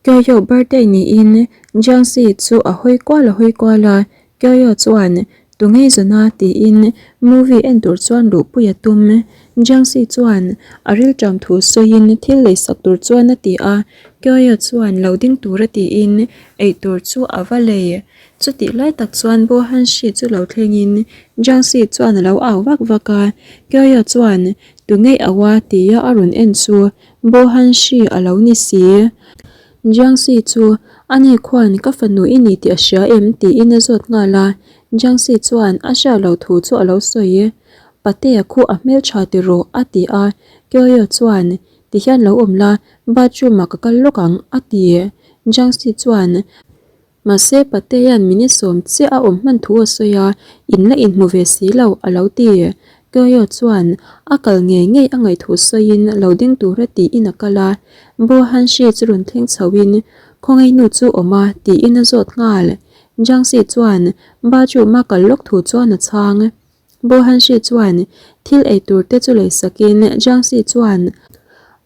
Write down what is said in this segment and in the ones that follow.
Kyoyo birthday niin Jiangxi chu a hawi kual a hawi kual a, Kyoyo chuan Tu ngei zawn a tiin movie en tur chuan luhpui a tum. Jiangxi chuan a rilṭam thu sawiin thil leisak tur chuan a ti a, Kyoyo chuan lo ding tur a tiin eitur chu a va lei. Chutih lai tak chuan Bo Hanshi chu lo thlengin Jiangxi chuan a lo au vak vak a, Kyoyo chuan Tu ngei au a tia a rawn en chu Bo Hanshi a lo ni si. Jiangxi chu a ni khuan ka fanu i ni tih a hria em tiin a zawt nghal a, Jiangxi chuan a hriat loh thu chu a lo sawi. Patea khu a hmeltha ti rawh a ti a, Kyoyo chuan ti hian lo awm la, bathroom ah ka kal lawk ang a ti. Jiangxi chuan Mahse Patea'n min i sawm chiah a awm hman thu a sawi a, in la inhmu ve si lo a lo ti. Kyoyo chuan a kal ngei ngei a ngaih thu sawiin lo ding tura tiin a kal a, Bo Hanshi chu rawn thleng chhoin Khawngaihnu chu awm a tiin a zawt nghal. Jiangxi chuan bathroom a kal lawk thu chuan a chhang. Bo Hanshi chuan thil ei tur te chu lei sakin Jiangxi chuan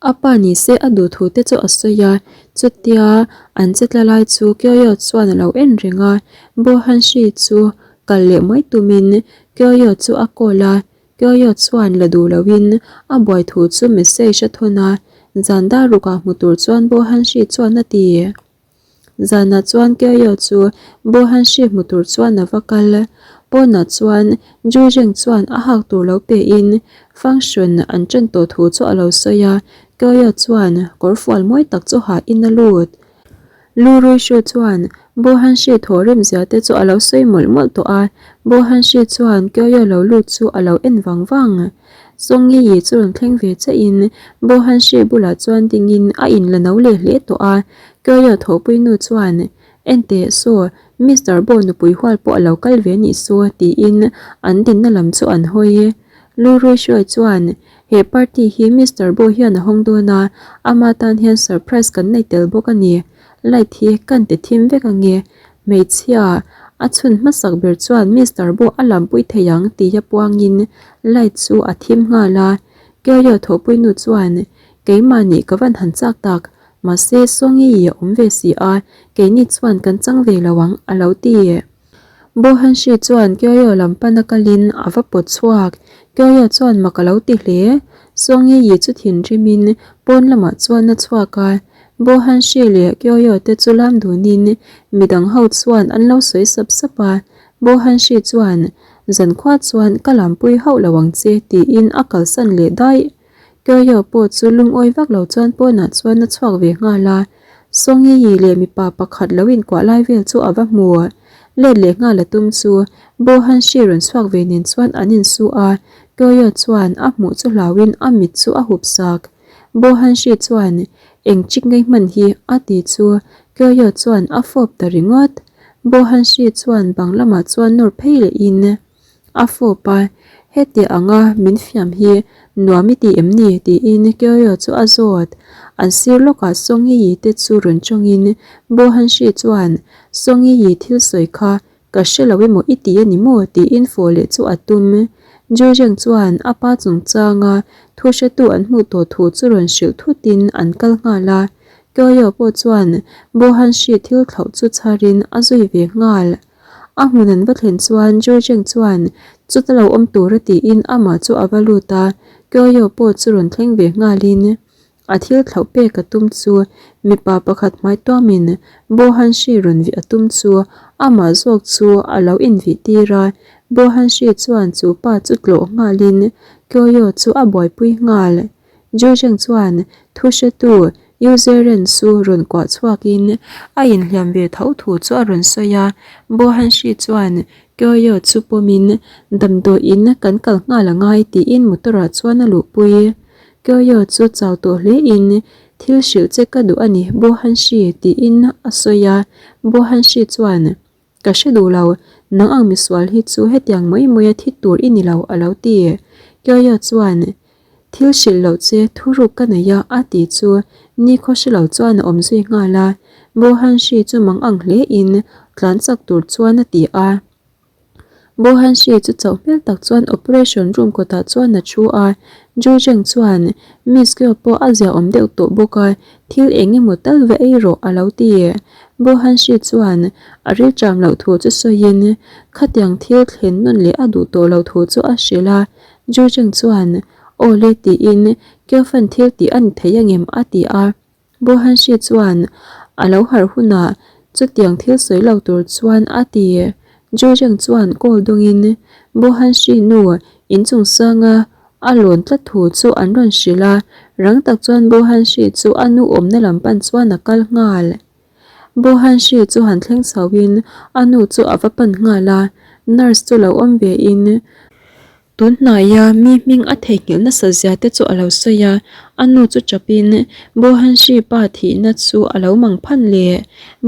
a pa ni se a duh thu te chu a sawi a, chutia an che tla lai chu Kyoyo chuan a lo en reng a, Bo Hanshi chu kal leh mai tumin Kyoyo chu a call a, Kyoyo chuan la duh loin a buai thu chu message a thawn a, zan dar rukah hmu tur chuan Bo Hanshi chuan a ti. Zanah chuan Kyoyo chu Bo Hanshi hmu tur chuan a va kal. Pawnah chuan Ju Zheng chuan a hak tur lo pein function an ṭan tawh thu chu a lo sawi a, Kyoyo chuan kawr fual mawi tak chu hahin a lut. Lu Ruishu chuan Bo Hanshi thaw rim zia te chu a lo sawi mawlh mawlh tawh a, Bo Hanshi chuan Kyoyo lo lut chu a lo en vang vang. Song Yi Yi chu rawn thleng ve chiahin Bo Hanshi bulah chuan dingin a in la no leh hle tawh a, Kyoyo thawhpui nu chuan, Enteh saw, Mister Bo nupui hual pawh a lo kal ve nih saw tiin an dinna lam chu an hawi. Lu Ruihruai chuan, He party hi Mister Bo hian a hawng dawn a, ama tan hian surprise kan nei tel bawk a ni. Light hi kan ti thim vek ange. Hmeichhia a chhun hmasak ber chuan Mister Bo a lampui thei ang tia puangin light chu a thim nghal a. Kyoyo thawhpui nu chuan, Keimah nih ka van han chak tak, mahse Songi i a awm ve si a, keini chuan kan chang ve lo ang a lo ti. Bo Hanshi chuan Kyoyo lam pana kalin a va pawt chhuak. Kyoyo chuan mak a lo ti hle. Songi i chu thinrimin pawn lamah chuan a chhuak a. Bo Hanshi leh Kyoyo te chu lam dunin midang ho chuan an lo sawi sap sap a. Bo Hanshi chuan, Zankhua chuan ka lampui hauh lo ang che tiin a kalsan leh daih. Kyoyo pawh chu lungawi vak lo chuan pawnah chuan a chhuak ve nghal a, Songi-i leh mipa pakhat lo inkuah lai vel chu a va hmu. Let leh nghal a tum chu Bo Hanshi rawn chhuak ve nen chuan an insu a, Kyoyo chuan a hmuh chu hlauin a mit chu a hup sak. Bo Hanshi chuan, Eng chik ngei hman hi? a ti chu Kyoyo chuan a fawp ta ringawt. Bo Hanshi chuan bang lamah chuan nawr phei lehin. A fawp a, Heti anga min fiam hi nuam i ti em ni? tiin Kyoyo chu a zawt. An sir lawkah Songi-i te chu rawn tawngin Bo Hanshi chuan, Songi-i thil sawi kha ka hre lo emaw i ti a ni maw? tiin fawh leh chu a tum. Zhuzheng chuan a pa chungchanga thu hretu an hmuh tawh thu chu rawn hrilh thutin an kal nghal a. Kyoyo pawh chuan Bo Hanshi thil thlauh chu chharin a zui ve nghal. A hmun an va thlen chuan Georgian chuan chuta lo awm tura tiin amah chu a va lut a, Kyoyo pawh chu rawn thleng ve nghalin a thil thlauh pek a tum chu mipa pakhat hmai tuamin Bo Hanshi rawn vih a tum chu amah zawk chu a lo invih tir a, Bo Hanshi chuan chu pa chu tlawh nghalin Kyoyo chu a buaipui nghal. Georgian chuan thu hretu Yu Zeren chu rawn kuah chhuakin a inhliam ve tho thu chu a rawn sawi a, Bo Hanshi chuan Kyoyo chu pawmin damdawiin kan kal nghal a ngai tiin motor ah chuan a luhpui. Kyoyo chu chau tawh hlein thil hrilh che ka duh a ni Bo Hanshi tiin a sawi a, Bo Hanshi chuan Ka hre duh lo, nang ang misual hi chu hetiang mai maia thi tur i ni lo a lo ti. Kyoyo chuan Thil hrilh loh che thuruk ka nei a a ti chu nikhaw hre lo chuan a awm zui nghal a. Bo Hanshi chu mang ang hle in tlan chak tur chuan a ti a. Bohanshi chu chauh hmel tak chuan operation room kawtah chuan a thu a, Ju Jeng chuan Miss Kyo pawh a ziaawm deuh tawh bawk a, thil eng emaw tal va ei rawh a lo ti. Bohanshi chuan a rilṭam loh thu chu sawiin khatiang thil thlen nawn leh a duh tawh loh thu chu a hrilh a, Ju Jeng chuan Aw le tiin Kyo fan thil tih a ni thei angem a ti a. Bohanshi chuan a lo harh hunah chutiang thil sawi lo tur chuan a ti. Jujeng chuan call dawngin Bohanshi nu inchung sanga a lawn tlat thu chu an rawn hrilh a, rang tak chuan Bohanshi chu a nu awmna lam pan chuan a kal nghal. Bohanshi chu han thleng chhoin a nu chu a va pan nghal a, nurse chu lo awm vein Tun hnaia mi hming a theihnghilh nasa zia te chu a lo sawi a, a nu chu chapin Bohanshi pa thihna chu a lo mang phan le.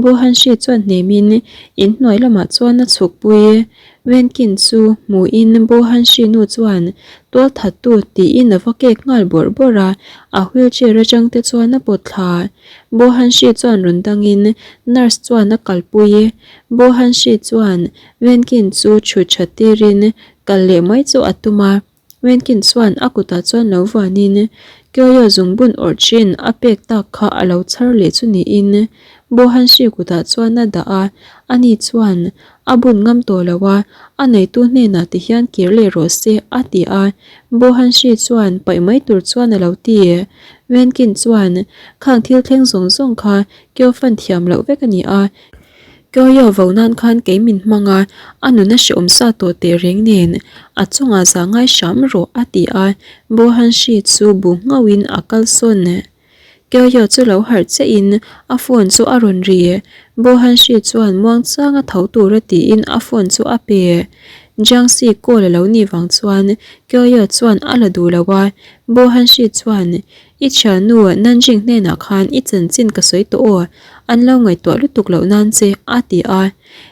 Bohanshi chuan hnemin inhnuai lamah chuan a chhukpui. Wenkin chu hmuhin Bohanshi nu chuan tual thattu tiin a va kek nghal bawrh bawrh a, a wheelchair atang te chuan a pawt thla. Bohanshi chuan rawn dangin nurse chuan a kalpui. Bohanshi chuan Wenkin chu chhut that tirin Kal leh mai chu a tum a, Wenkin chuan a kutah chuan lo vuanin Kyoyo zungbun awrh chin a pek tak kha a lo chhar leh chu niin Bohanshi kutah chuan a dah a, ani chuan a bun ngam tawh lo a, a neitu hnenah ti hian kir leh rawh se a ti a, Bohanshi chuan paih mai tur chuan a lo ti. Wenkin chuan khang thil thleng zawng zawng kha Kyo fan thiam loh vek a ni a, Kyoyo vo nan khan kei min hmang a, a nun a hreawm sa tawh teh reng nen a chungah za ngai hram rawh a ti a, Bohanshi chu bu nghauhin a kal sawn. Kyoyo chu lo harh chiahin a phone chu a rawn ri. Bohanshi chuan muangchanga tho tura tiin a phone chu a pe. Jiangxi call a lo nih vang chuan Kyoyo chuan a la duh lo a, Bohanshi chuan I thiannu Nanjing hnenah khan i chanchin ka sawi tawh aw, an lo ngaihtuah lutuk loh nan che, a ti a.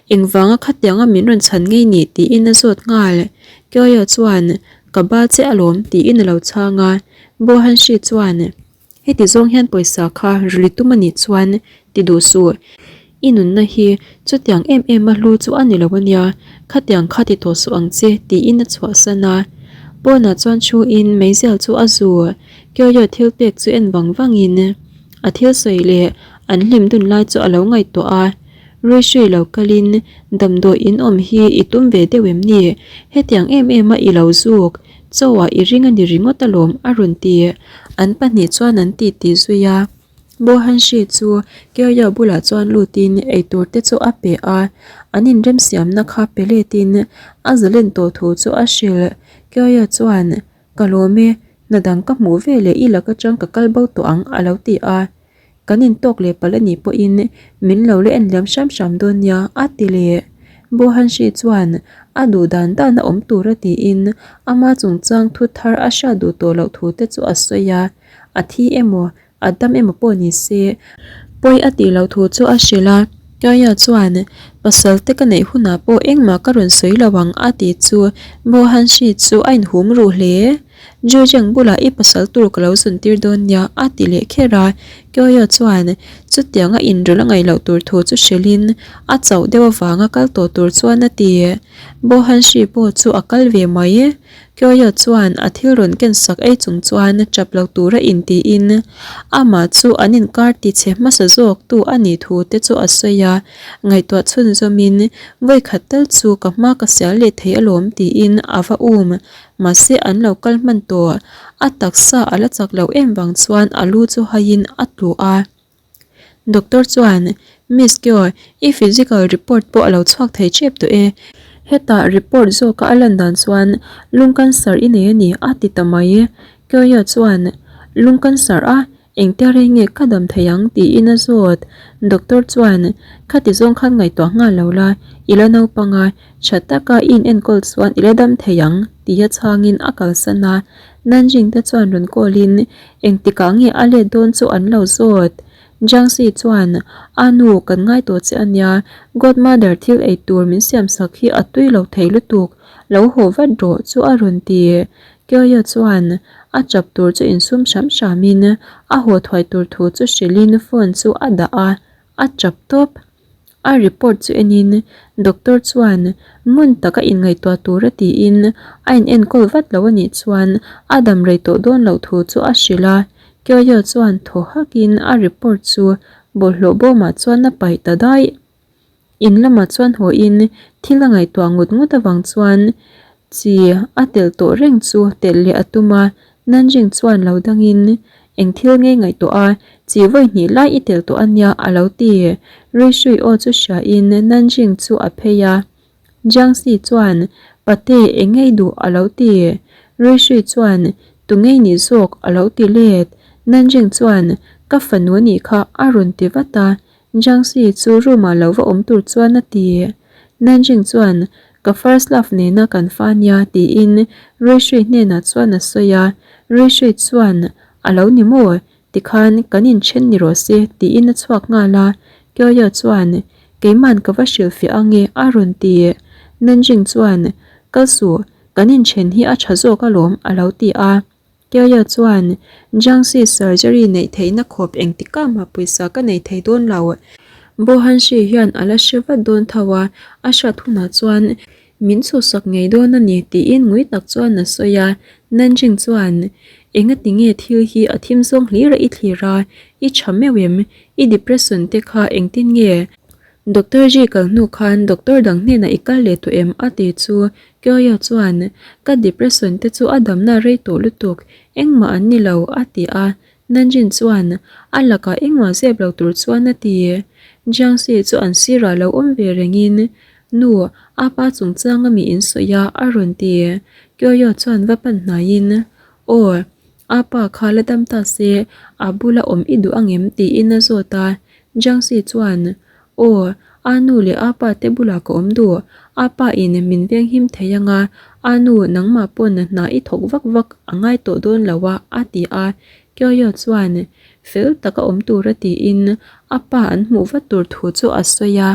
Engvanga khatianga min rawn chhan ngei ni tiin a zawt nghal. Kyoyo chuan, Ka ba che alawm tiin a lo chhang a. Bohanshi chuan, Heti zawng hian pawisa kha rili tum a nih chuan ti duh suh. I nunna hi chutiang em em a hlu chu a ni lo a nia, khatiang kha ti tawh suh ang che tiin a chhuahsan a. Pawnah chuan thu in meizial chu a zu. Kyoyo thil pek chu en vang vang in a thil sawi leh an hlim dun lai chu a lo ngaihtuah a. Ruihrui lo kal in damdawi in awm hi i tum ve deuh em ni? Hetiang em em a i lo zuk, chaw ah i ring a ni ringawt alawm a rawn ti. An pahnih chuan an titi zui a. Bohanshi chu Kyoyo bulah chuan lutin eitur te chu a pe a, an inremsiamna kha pe letin a zalen tawh thu chu a hrilh. Kyoyo chuan, Ka lawm e, hna dang ka hmuh ve leh i lak atang ka kal bo tawh ang a lo ti a. Kan intawk leh palh a nih pawhin min lo la enliam hram hram dawn nia a ti leh. Bohanshi chuan a duh dan dan a awm tur a tiin ama chungchang thu thar a hriat duh tawh loh thu te chu a sawi a, a thi emaw A dam emaw pawh ni se, pawi a tih loh thu chu a hrilh a. Kaya chuan, Pasal te ka neih hunah pawh engmah ka rawn sawi lo ang a ti chu Mohanshi chu a inhum ruh hle. Jujeng bulah i pasal tur ka lo zun tir dawn nia a ti leh kher a. Kyoyo chuan chutianga inrelh a ngaih loh tur thu chu hrilhin a chauh deuh avanga kal tawh tur chuan a ti. Mohanshi pawh chu a kal ve mai. Kyoyo chuan a thil rawn ken sak ei chung chuan tap lo tura intiin amah chu an inkar tichhe hmasa zawk tu a nih thu te chu a sawi a, ngaihtuah chhunzawmin vawikhat tal chu ka hma ka sial leh thei alawm tiin a va um, mahse an lo kal hman tawh, a taksa a la chak loh em vang chuan a lu chu haiin a tlu a. Doctor chuan, Miss Kyo, i physical report pawh a lo chhuak thei tep tawh e. Hetah report zawka a lan dan chuan lung cancer i nei a ni a ti ta mai. Kyoya chuan, Lung cancer a, engtia rei nge ka dam thei ang? tiin a zawt. Doctor chuan, Khati zawng khan ngaihtuah nghal lo la, i la naupang a, tha taka i inenkawl chuan i la dam thei ang, tia chhangin a kalsan a. Nanjing te chuan rawn call in Engtikah nge a let dawn chu an lo zawt? Jiangxi chuan, A nu, kan ngai tawh che a nia, Godmother thil ei tur min siam sak hi a tui lo thei lutuk, lo haw vat rawh chu a rawn ti. Kyoyo chuan a chap tur chu insum hram hramin a haw thuai tur thu chu hrilhin phone chu a dah a, a chap tawp. A report chu enin doctor chuan ngun taka inngaihtuah tura tiin a inenkawl vat lo a nih chuan a dam rei tawh dawn loh thu chu a hrilh a. Kyoyo chuan thaw hakin a report chu bawlhhlawh bawmah chuan a paih ta daih. In lamah chuan hawiin thil a ngaihtuah ngut ngut avang chuan chi a telh tawh reng chu telh leh a tum a, Nanjing chuan lo dangin eng thil ngei ngaihtuah a, chi vawi hnih lai i telh tawh a nia a lo ti. Ruishui aw chu hriain Nanjing chu a phei a, Jiangxi chuan Pate eng ngei duh a lo ti. Ruishui chuan Tu ngei nih zawk a lo ti let. Nanjing chuan Ka fanu nih kha a rawn ti vat a, Jiangxi chu room ah lo va awm tur chuan a ti. Nanjing chuan, Ka first love nena kan fa nia tiin Ruishui hnenah chuan a sawi a. Ruishui chuan, A lo ni maw? Tikhan kan inthen ni rawh se tiin a chhuak nghal a. Kyoyo chuan, Keiman ka va hrilhfiah ange a rawn ti. Nanjing chuan, Kal suh, kan inthen hi a tha zawk alawm a lo ti a. Kyoyo chuan, Jiangxi surgery neih theihna khawp engtikah mah pawisa ka nei thei dawn lo. Bohanshi hian a la hre vat dawn tho a, a hriat hunah chuan min chhuhsak ngei dawn a ni tiin ngui tak chuan a sawi a. Nanjing chuan, Engati nge thil hi a thim zawng hlir a i thlir a, i tha meuh em? I depression te kha engtin nge? Doctor Ji kal hnu khan doctor dang hnenah i kal leh tawh em? a ti chu Kyoya chuan, Ka depression te chu a damna rei tawh lutuk, engmah an ni lo, a ti a. Nanjin chuan a lakah engmah zep lo tur chuan a ti. Jiangxi chu an sirah lo awm ve rengin, Nu, a pa chungchang ami in sawi a, a rawn ti. Kyoya chuan va pan hnaiin, Aw, a pa kha la dam ta se, a bula awm i duh angem? tiin a zawt a. Jiangxi chuan, Aw, a nu leh a pa te bulah ka awm duh. A pa in min venghim thei anga, a nu nangmah pawn hna i thawk vak vak a ngai tawh dawn lo a, a ti a. Kyoyo chuan fel taka awm tura tiin a pa an hmuh vat tur thu chu a sawi a.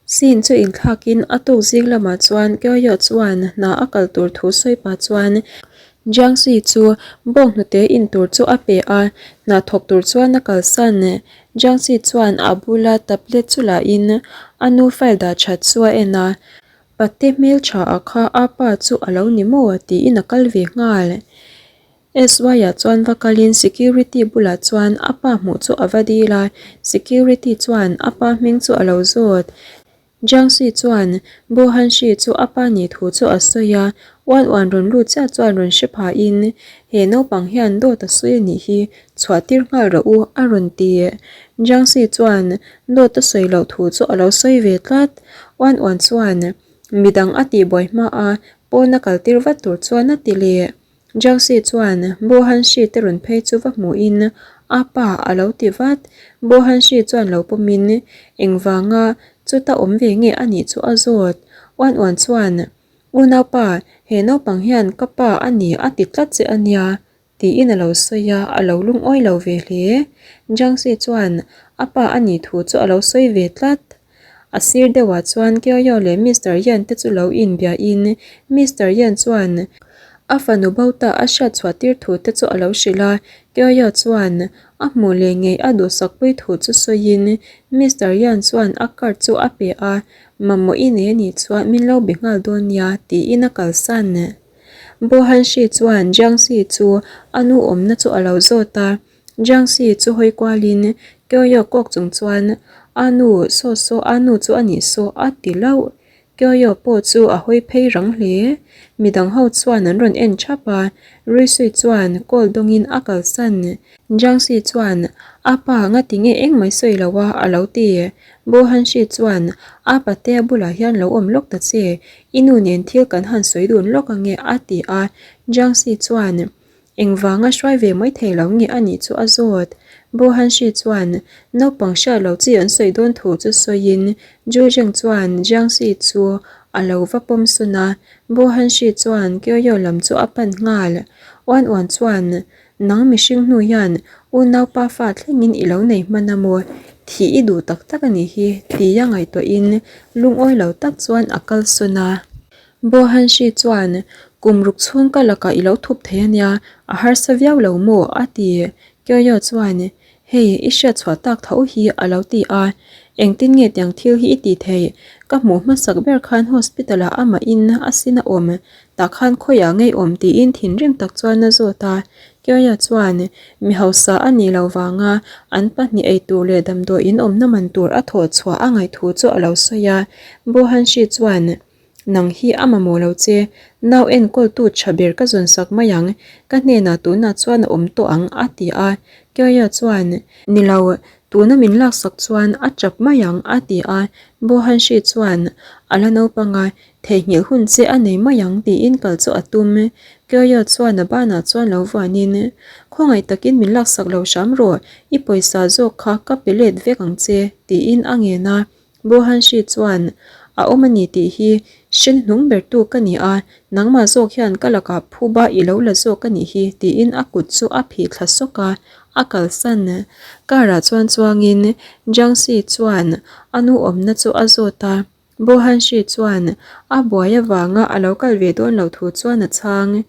Scene chu inthlakin a tuk zing lamah chuan Kyoyo chuan hna a kal tur thu sawi pah chuan Jiangxi chu bawnghnute in tur chu a pe a, hna thawk tur chuan a kalsan. Jiangxi chuan a bula tablet chu la in a nu file dah that chu a en a, Pate hmeltha ah kha a pa chu a lo ni maw tiin a kal ve nghal. SY-ah chuan va kalin security bulah chuan a pa hmuh chu a va dil a, security chuan a pa hming chu a lo zawt. Jiangxi chuan Bo Hanshi chu a pa nih thu chu a sawi a, uan uan rawn lut chiah chuan rawn hre phahin, He naupang hian dawt a sawi a nih hi, chhuah tir nghal rawh u, a rawn ti. Jiangxi chuan dawt a sawi loh thu chu a lo sawi ve tlat. Uan uan chuan midang a tihbuai hma a, pawn a kal tir vat tur chuan a ti leh. Josie chuan Bo Hanshi te rawn phei chu va hmuhin a pa a lo ti vat. Bo Hanshi chuan lo pawmin engvanga chuta awm ve nge a nih chu a zawt. Uan Uan chuan, Unaupa, he naupang hian ka pa a ni a ti tlat che a nia, tiin a lo sawi a, a lo lungawi lo ve hle. Jiangxi chuan a pa a nih thu chu a lo sawi ve tlat. A sir deuhah chuan Kyoyo leh Mister Yan te chu lo inbiahin Mister Yan chuan a fanu bo ta a hriat chhuah tir thu te chu a lo hrilh a, Kyoyo chuan a hmuh leh ngei a duhsakpui thu chu sawiin Mister Yan chuan a card chu a pe a, mamawh i nei anih chuan min lo be nghal dawn nia tiin a kalsan. Bo Hanshi chuan Jiangxi chu a nu awmna chu a lo zawt a. Jiangxi chu hawi kualin Kyoyo kawk chung chuan a nu saw saw a nu chu a nih saw a ti lauh. Kyoyo pawh chu a hawi phei rang hle. Midang ho chuan an rawn en thap a, Ruisui chuan call dawngin a kalsan. Jiangxi chuan a pa ngati nge engmah i sawi lo a a lo ti. Bo Hanshi chuan a patea bulah hian lo awm lawk ta che, i nu nen thil kan han sawi dun lawk ange a ti a. Jiangxi chuan Engvanga hruai ve mai thei lo nge a nih chu a zawt. Bo Hanshi chuan naupang hriat lo chi an sawi dawn thu chu sawiin Zhu Zheng chuan Jiangxi chu a lo va pawm sun a, Bo Hanshi chuan Kyoyo lam chu a pan nghal. Uan Uan chuan nang mihring hnu hian unaupa fa thlengin i lo nei hman a maw? Thih i duh tak tak a nih hi tia ngaihtuahin lungawi lo tak chuan a kal sun a. Bo Hanshi chuan, Kum ruk chhung ka lakah i lo thup thei a nia, a harsa viau lo maw? a ti. Kyoyo chuan, Hei, i hriat chhuah tak tho hi a lo ti a. Engtin nge tiang thil hi i ti thei? Ka hmuh hmasak ber khan hospital ah amahin a sin a awm. Tah khan khawiah ngei awm tiin thinrim tak chuan a zawt a. Kyoya chuan mi hausa a nih loh vanga an pahnih ei tur leh damdawi in awmna man tur a thawh chhuah a ngaih thu chu a lo sawi a. Bohanshi chuan Nang hi a mamawh lo che, nau enkawltu tha ber ka zawn sak mai ang, ka hnenah tunah chuan a awm tawh ang a ti a. Kyoya chuan Ni lo, tuna min laksak chuan a tap mai ang a ti a. Bohanshi chuan A la naupang a, Theihnghilh hun che a nei mai ang tiin kal chu a tum. Kyoyo chuan a banah chuan lo vuanin, Khawngaih takin min laksak lo hram rawh, i pawisa zawk kha ka pe let vek ang che, tiin a ngen a. Bohanshi chuan, A awm a ni tih hi hre hnung bertu ka ni a, nangmah zawk hian ka lakah phuba i lo la zawk a nih hi, tiin a kut chu a phih thla sawk a, a kalsan. Car ah chuan chuangin Jiangxi chuan a nu awmna chu a zawt a. Bohanshi chuan a buai avanga a lo kal ve dawn loh thu chuan a chhang.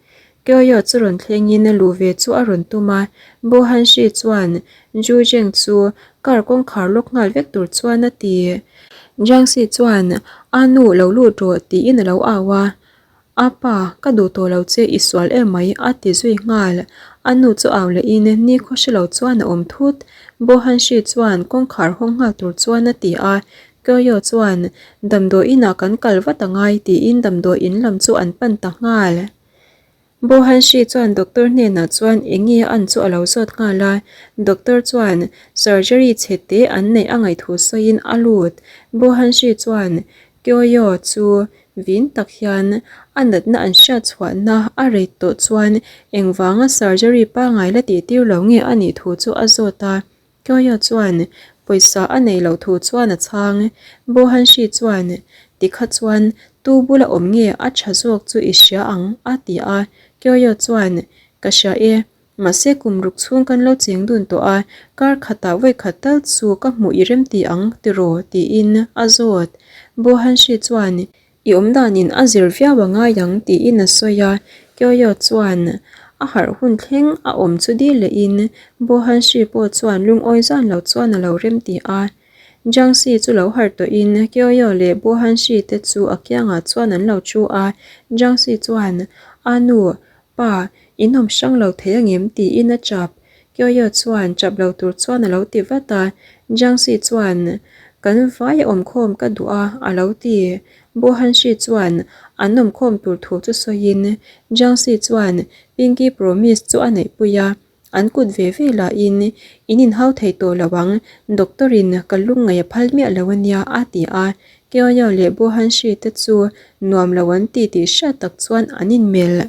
Kyoyo chu rawn thlengin luh ve chu a rawn tum a, Bohanshi chuan Ju Zheng chu car kawngkhar lawk nghal vek tur chuan a ti. Jiangxi chuan a nu lo lut rawh tiin a lo au a, A pa, ka duh tawh lo che i sual em mai a ti zui nghal. A nu chu au lehin ni khaw hre lo chuan a awm thut. Bohanshi chuan kawngkhar hawng nghal tur chuan a ti a. Kyoyo chuan damdawi inah kan kal vat a ngai tiin damdawi in lam chu an pan ta nghal. Bohanshi chuan doctor hnenah chuan eng nge an chu a lo zawt nghal a. Doctor chuan surgery chhe te an neih a ngaih thu sawiin a lut. Bohanshi chuan Kyoyo chu Vin tak hian a natna an hriat chhuahna a rei tawh chuan engvanga surgery pangai la tih tir lo nge a nih thu chu a zawt a. Kyoyo chuan pawisa a nei loh thu chuan a chhang. Bohanshi chuan tikha chuan tu bula awm nge a tha zawk chu i hria ang a ti a. Kyoyo chuan ka hria e. Mahse kum ruk chhung kan lo cheng dun tawh a, kar khatah vawi khat tal chu ka hmuh i rem ti ang tiraw? tiin a zawt. Bohanshi chuan i awm danin a zir viau a ngai ang tiin a sawi a, Kyoyo chuan a harh hun thleng a awm chu dil lehin Bohanshi pawh chuan lungawi zan lo chuan a lo rem ti a. Jiangxi chu lo harh tawhin Kyoyo leh Bohanshi te chu a kiangah chuan an lo thu a, Jiangxi chuan, A nu, Pa, in awm hrang lo thei angem? tiin a chap. Kyoyo chuan chap lo tur chuan a lo ti vat a. Jiangxi chuan, Kan vai a awmkhawm ka duh a, a lo ti. Bo Hanshi chuan an awmkhawm tur thu chu sawiin Jiangxi chuan Pinky Promise chu a neihpui a. An kut ve ve lahin in inhau thei tawh lo ang, doctor in ka lungngaih a phal miah lo a nia a ti a. Kyoyo leh Bohanshi te chu nuam lo an ti tih hriat tak chuan an inmelh.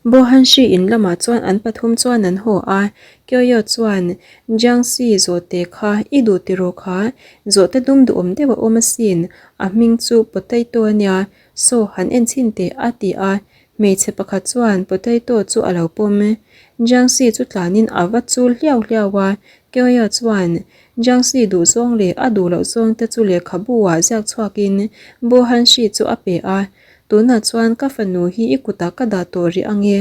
Bohanshi in lamah chuan an pathum chuan an haw a, Kyoyo chuan Jiangxi zawhte kha i duh tiraw kha, zawhte dum duhawm deuh a awm asin, a hming chu potato a nia, saw han en chhin teh a ti a. Hmeichhe pakhat chuan potato chu a lo pawm. Jiangxi chu tlanin a va chul hliau hliau a, Kyoyo chuan Jiangxi duh zawng leh a duh loh zawng te chu lehkhabu ah ziak chhuakin Bo Hanshi chu a pe a, Tunah chuan ka fanu hi i kutah ka dah tawh rih ange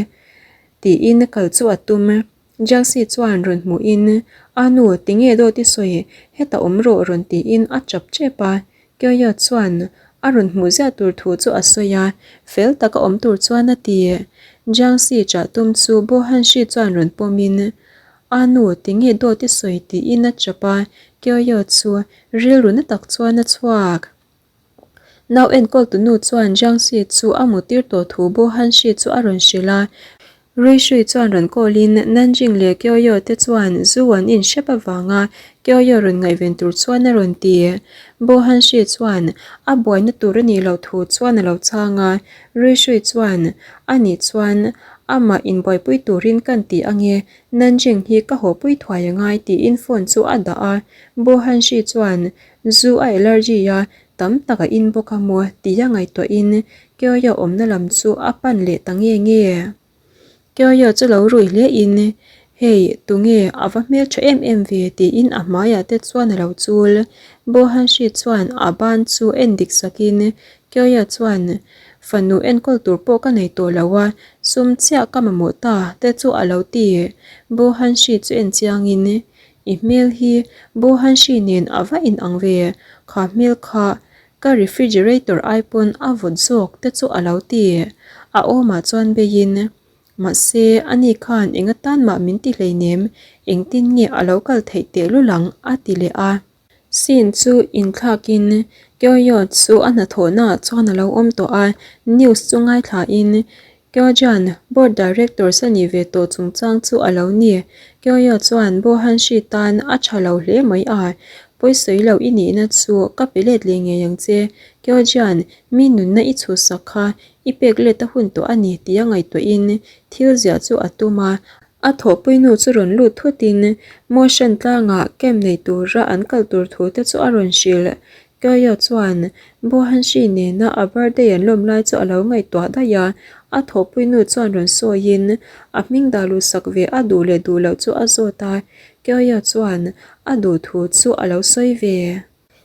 tiin kal chu a tum. Jiangxi chuan rawn hmuhin, A nu, tinge dawt i sawi? Heta awm rawh rawn tiin a chap chep a. Kyoyo chuan a rawn hmuh ziah tur thu chu a sawi a, fel taka awm tur chuan a ti. Jiangxi chah tum chu Bo Hanshi chuan rawn pawmin, A nu, tinge dawt i sawi? tiin a chap a, Kyoyo chu rilru na tak chuan a chhuak. Nau enkawltu nu chuan Jiangxi chu a mutir tawh thu Bo Hanshi chu a rawn hrilh a, Ruishui chuan rawn call-in Nanjing leh Kyoyo te chuan zu an in hrep avanga Kyoyo rawn ngaihven tur chuan a rawn ti. Bo Hanshi chuan a buaina tur a nih loh thu chuan a lo chhang a, Ruishui chuan a nih chuan amah inbuaipui turin kan ti ange, Nanjing hi ka hawpui thuai angai tiin phone chu a dah a, Bo Hanshi chuan Zu a allergy a tam tak a in bawk a maw tia ngaihtuahin Kyoyo awmna lam chu a pan leh ta nge nge. Kyoyo chu lo rui hle in, Hei, tunge a va hmeltha em em ve tiin a hmaiah te chuan a lo chul. Bo Hanshi chuan a ban chu en dik sakin Kyoyo chuan, Fanu enkawl tur pawh ka nei tawh lo a, sum chiah ka mamawh ta te chu a lo ti. Bo Hanshi chu en chiangin. I hmel hi Bo Hanshi nen a va in ang ve, kha hmel kha ka refrigerator ai pawn a vawt zawk te chu a lo ti. A awmah chuan beiin, Mahse, ani khan eng atan mah min ti hleinem, engtin nge a lo kal theih tehlul ang? a ti leh a. Scene chu inthlakin Kyoyo chu a hnathawhnaah chuan a lo awm tawh a, news chu ngaithlain Kyojan board directors a nih ve tawh chungchang chu a lo ni. Kyoyo chuan Bo Hanshi tan a tha lo hle mai a, pawisawi lo i nihna chu ka pe let leh ngei ang che. Kyojan, mi nunna i chhuhsak kha i pek let a hun tawh a ni tia ngaihtuahin thil ziah chu a tum a, A thawhpuinu chu rawn lut thutin motion tlangah camp nei tura an kal tur thu te chu a rawn hrilh. Kyoyo chuan Bohanshi nena a birthday an lawm lai chu a lo ngaihtuah daih a, a thawhpuinu chuan rawn sawiin a hming dah luhsak ve a duh leh duh loh chu a zawt a, Kyoyo chuan a duh thu chu a lo sawi ve.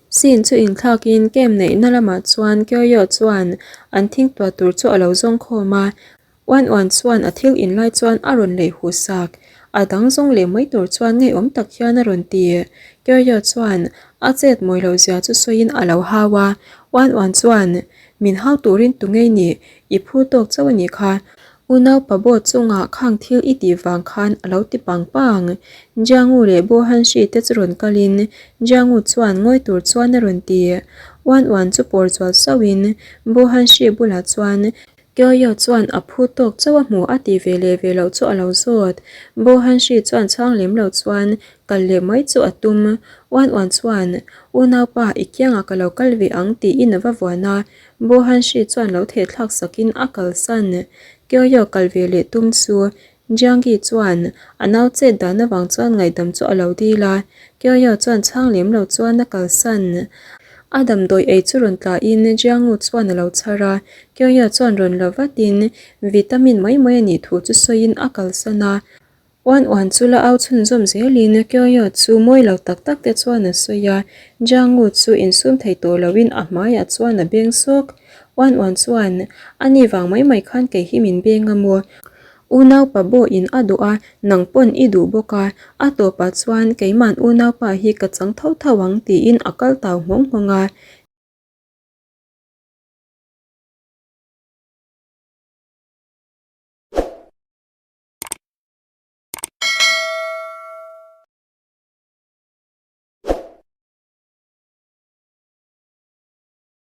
Scene chu inthlakin camp neihna lamah chuan Kyoyo chuan an thingtuah tur chu a lo zawng khawm a, Uan uan chuan a thil in lai chuan a rawn lei huh sak. A dang zawng leh mai tur chuan ngeiawm tak hian a rawn ti. Kyoyo chuan a chet mawi loh zia chu sawiin a lo hau a. Uan uan chuan, Min hau turin tu ngei nih, i phu tawk chauh a nih kha. Unaupa boat chungah khang thil i tih vang khan a lo ti pang pang. Jiangu leh Bo Hanshi te chu rawn kalin Jiangu chuan ngawi tur chuan a rawn ti. Uan uan chu pawr chual sauhin Bo Hanshi bulah chuan Kyoyo chuan a phu tawk chauh a hmu a tih ve leh ve loh chu a lo zawt. Bo Hanshi chuan chhang lem lo chuan kal leh mai chu a tum. Uan uan chuan, Unaupa, i kiangah ka lo kal ve ang tiin a va vuan a. Bo Hanshi chuan lo thehthlak sakin a kalsan. Kyoyo kal ve leh tum chu Jiangyi chuan a nau chet dan avang chuan ngaihdam chu a lo dil a, Kyoyo chuan chhang lem lo chuan a kalsan. A damdawi ei chu rawn tlahin Jiangwu chuan a lo chhar a, Kyoyo chuan rawn la vatin vitamin mai mai a nih thu chu sawiin a kalsan a. Uan uan chu la au chhunzawm zelin Kyoyo chu mawi lo tak tak te chuan a sawi a, Jiangwu chu insum thei tawh loin a hmaiah chuan a beng sawk. Uan uan chuan, Ani vang mai mai khan kei hi min beng a maw? Unaupa bawhin a duh a, nang pawn i duh bawk a, a tawpah chuan keima'n unaupa hi ka chang tho tho ang tiin a kal tau nghawng nghawng a.